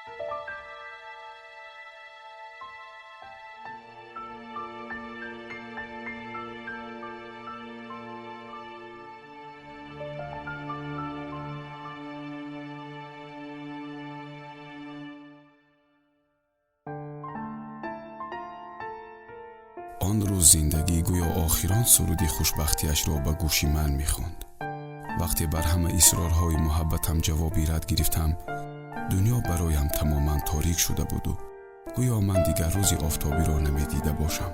Он рӯз зиндагӣ гӯё охирон суруди хушбахтиашро ба гӯши ман мехонд. Вақте бар ҳама исрорҳои муҳаббатам ҷавоби рад гирифтам, дунё бароям тамоман торик шуда буду гӯё ман дигар рӯзи офтобиро намедида бошам.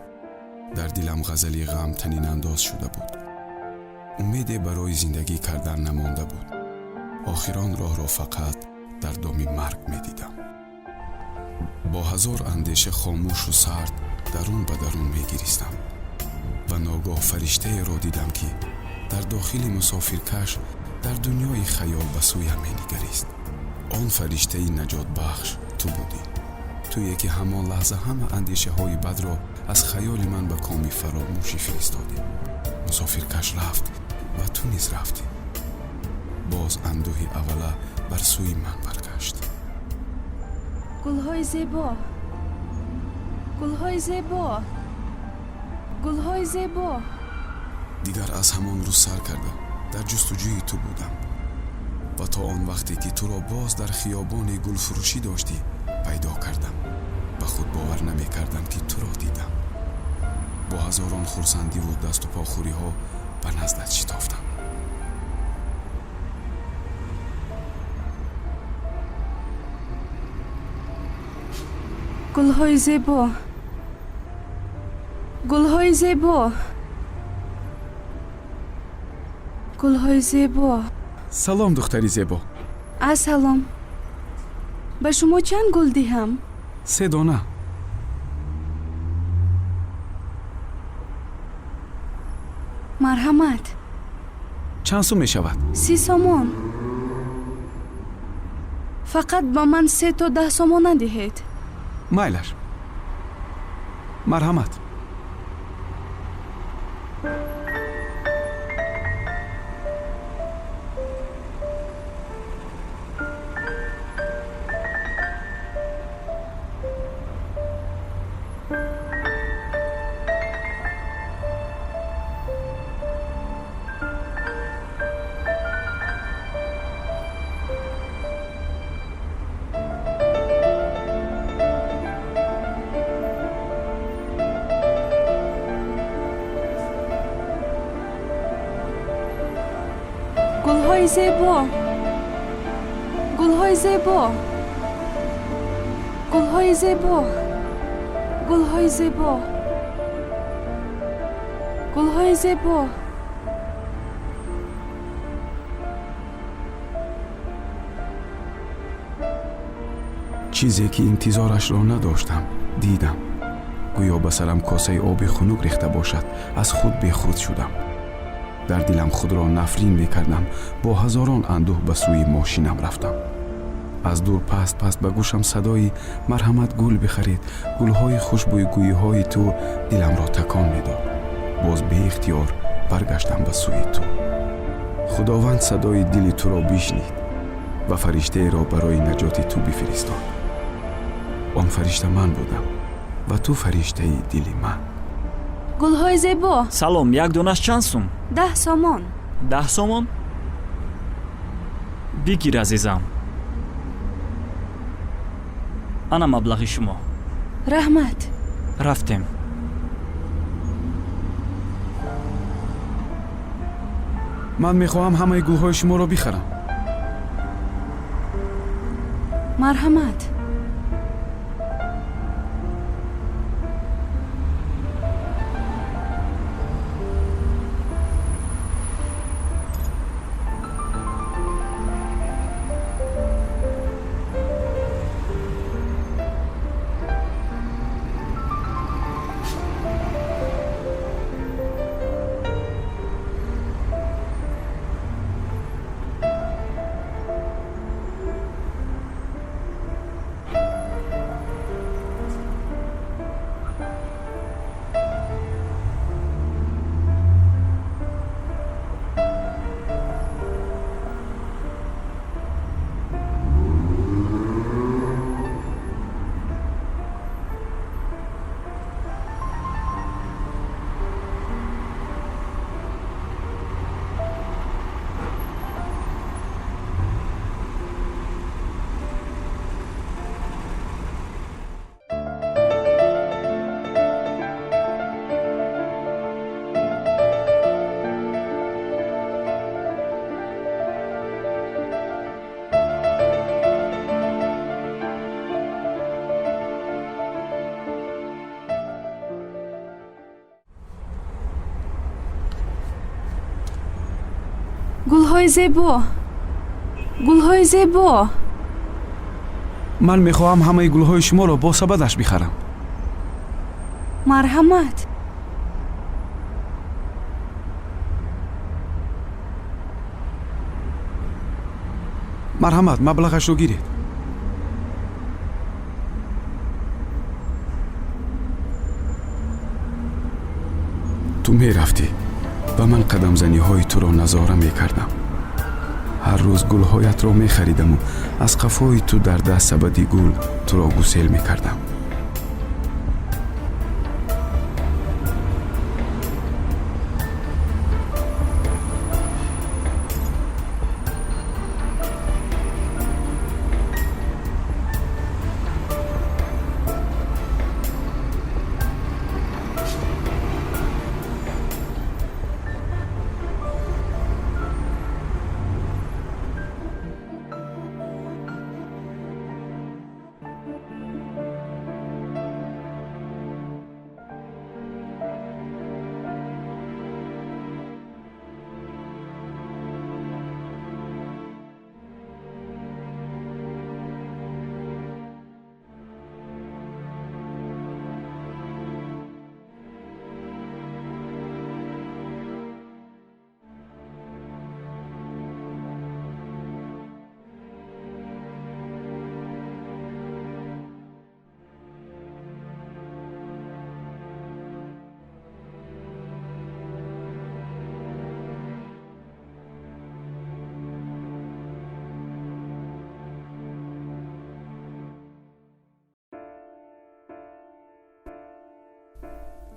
Дар дилам ғазали ғам танинандоз шуда буд. Умеде барои зиндагӣ кардан намонда буд. Охирон роҳро фақат дар доми марг медидам. Бо ҳазор андеша хомӯшу сард дарун ба дарун мегиристам ва ногоҳ фариштаеро дидам, ки дар дохили мусофиркаш дар дунёи хаёл ба сӯям менигарист. Он фариштаи наҷотбахш ту будӣ, туе ки ҳамон лаҳза ҳама андешаҳои бадро аз хаёли ман ба коми фаромӯшӣ фиристодӣ. Мусофиркаш рафт ва ту низ рафтӣ. Боз андӯҳи аввала бар сӯи ман баргашт. Гулҳои зебо, гулҳои зебо, гулҳои зебо. Дигар аз ҳамон рӯз сар карда дар ҷустуҷӯи ту будам ва то он вақте ки туро боз дар хиёбони гулфурӯшӣ доштӣ, пайдо кардам. Ба худ бовар намекардам, ки туро дидам. Бо ҳазорон хурсандиву дасту похӯриҳо ба наздат шитофтам. Гулҳои зебо, гулҳои зебо, гулҳои зебо. Салом, духтари зебо. Ассалом. Ба шумо чанд гул диҳам? Се дона. Марҳамат. Чанд сум мешавад? 30 сомон. Фақат ба ман се то 10 сомона диҳед. Майлаш, марҳамат. Гулҳои зебо, гулҳои зебо, гулҳои зебо, гулҳои зебо, гулҳои зебо. Чизе ки интизорашро надоштам, дидам. Гӯё ба сарам косаи оби хунук рехта бошад, аз худ бехуд шудам. Дар дилам худро нафрин мекардам. Бо ҳазорон андӯҳ ба сӯи мошинам рафтам. Аз дур паст паст ба гӯшам садои «Марҳамат, гул бихаред, гулҳои хушбӯйгӯиҳои ту» диламро такон медод. Боз беихтиёр баргаштам ба сӯи ту. Худованд садои дили туро бишнид ва фариштаеро барои наҷоти ту бифиристод. Он фаришта ман будам ва ту фариштаи дили ман. Гулҳои зебо. Салом, як донаш чанд сум? 10 сомон. 10 сомон? Бигир, азизам, ана маблағи шумо. Раҳмат. Рафтем. Ман мехоҳам ҳамаи гулҳои шуморо бихарам. Марҳамат. Гулҳои зебо, гулҳои зебо. Ман мехоҳам ҳамаи гулҳои шуморо бо сабадаш бихарам. Марҳамат. Марҳамат, маблағашро гиред. Ту мерафтӣ ва ман қадамзаниҳои туро назора мекардам. Ҳар рӯз гулҳоятро мехаридаму аз қафои ту дар даст сабади гул туро гусел мекардам.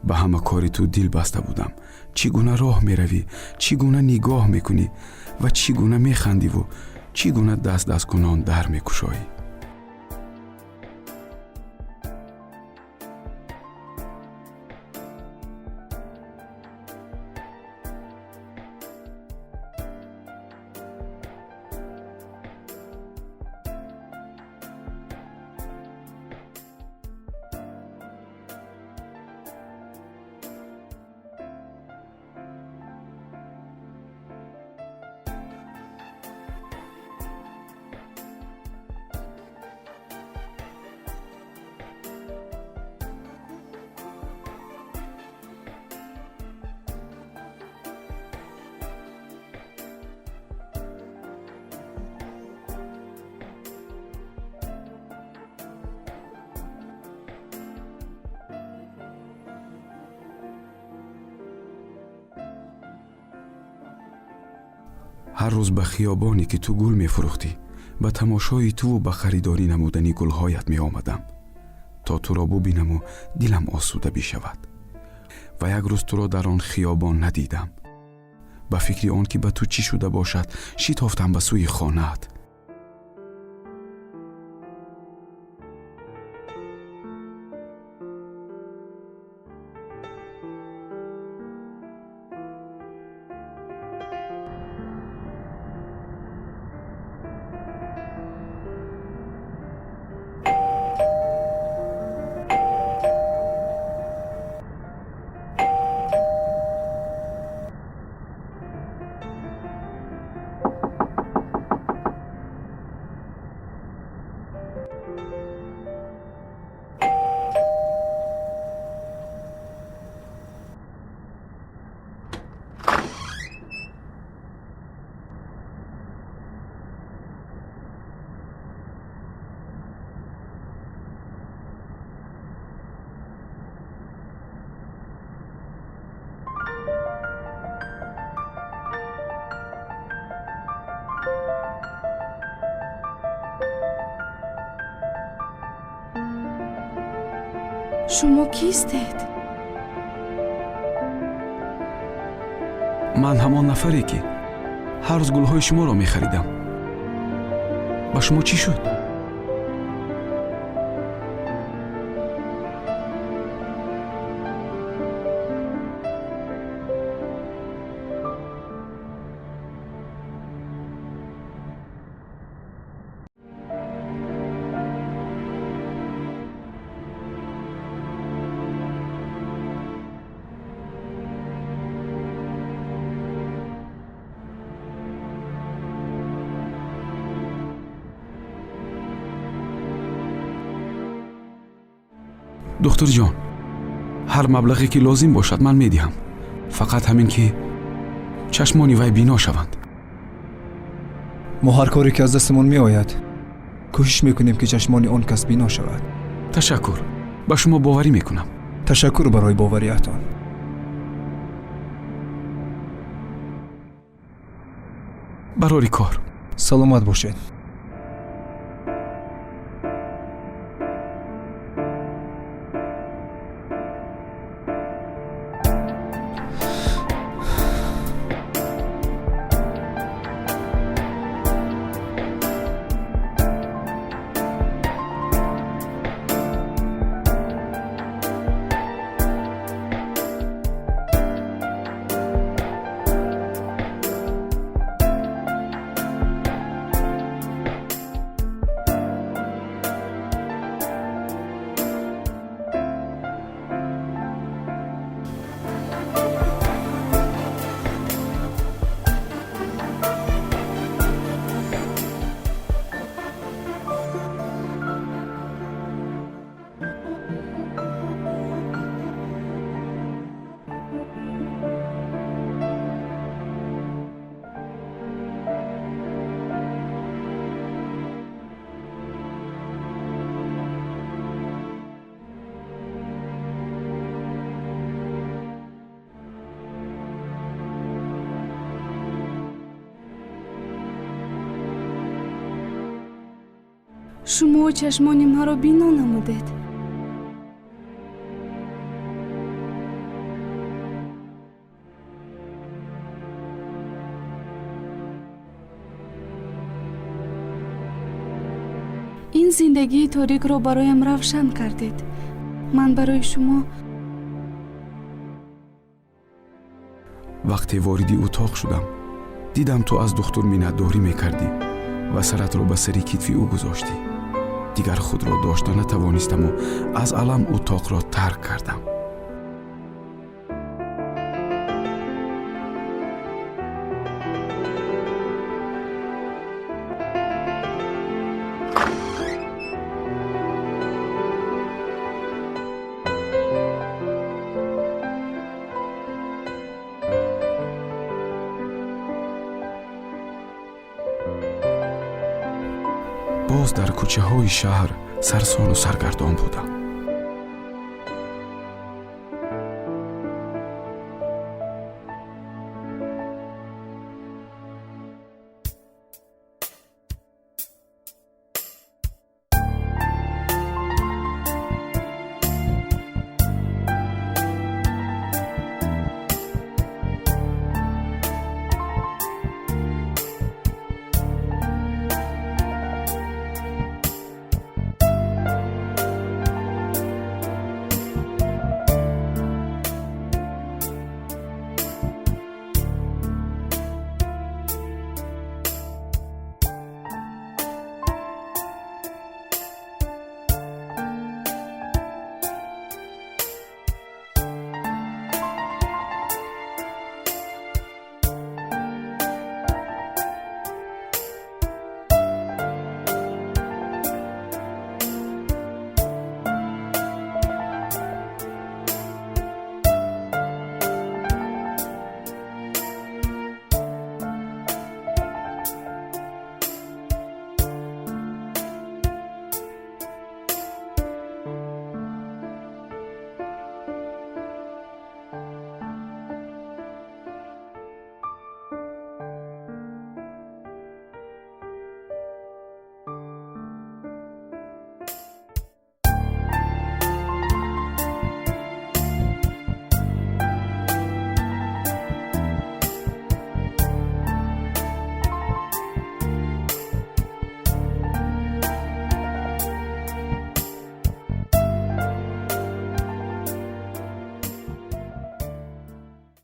Ба ҳама кори ту дил баста будам. Чӣ гуна роҳ меравӣ, чӣ гуна нигоҳ мекунӣ ва чӣ гуна механдиву чӣ гуна даст дасткунон дар мекушоӣ. Ҳар рӯз ба хиёбоне ки ту гул мефурӯхтӣ, ба тамошои туву ба харидорӣ намудани гулҳоят меомадам, то туро бубинаму дилам осуда бишавад. Ва як рӯз туро дар он хиёбон надидам. Ба фикри он ки ба ту чӣ шуда бошад, шитофтам ба сӯи хонаат. Шумо кистед? Ман ҳамон нафаре, ки ҳар рӯз гулҳои шуморо мехаридам. Ба шумо чӣ шуд? Духтурҷон, ҳар маблағе ки лозим бошад, ман медиҳам, фақат ҳамин ки чашмони вай бино шаванд. Мо ҳар коре ки аз дастамон меояд, кӯшиш мекунем, ки чашмони он кас бино шавад. Ташаккур, ба шумо боварӣ мекунам. Ташаккур барои бовариятон. Барори кор. Саломат бошед. Шумо чашмони маро бино намудед. Ин зиндагии торикро бароям равшан кардед. Ман барои шумо Вақте вориди утоқ шудам, дидам, ту аз духтур миннатдорӣ мекардӣ ва саратро ба сари китфи ӯ гузоштӣ. Дигар худро дошта натавонистаму аз алам утоқро тарк кардам. Боз дар кӯчаҳои шаҳр сарсону саргардон будам.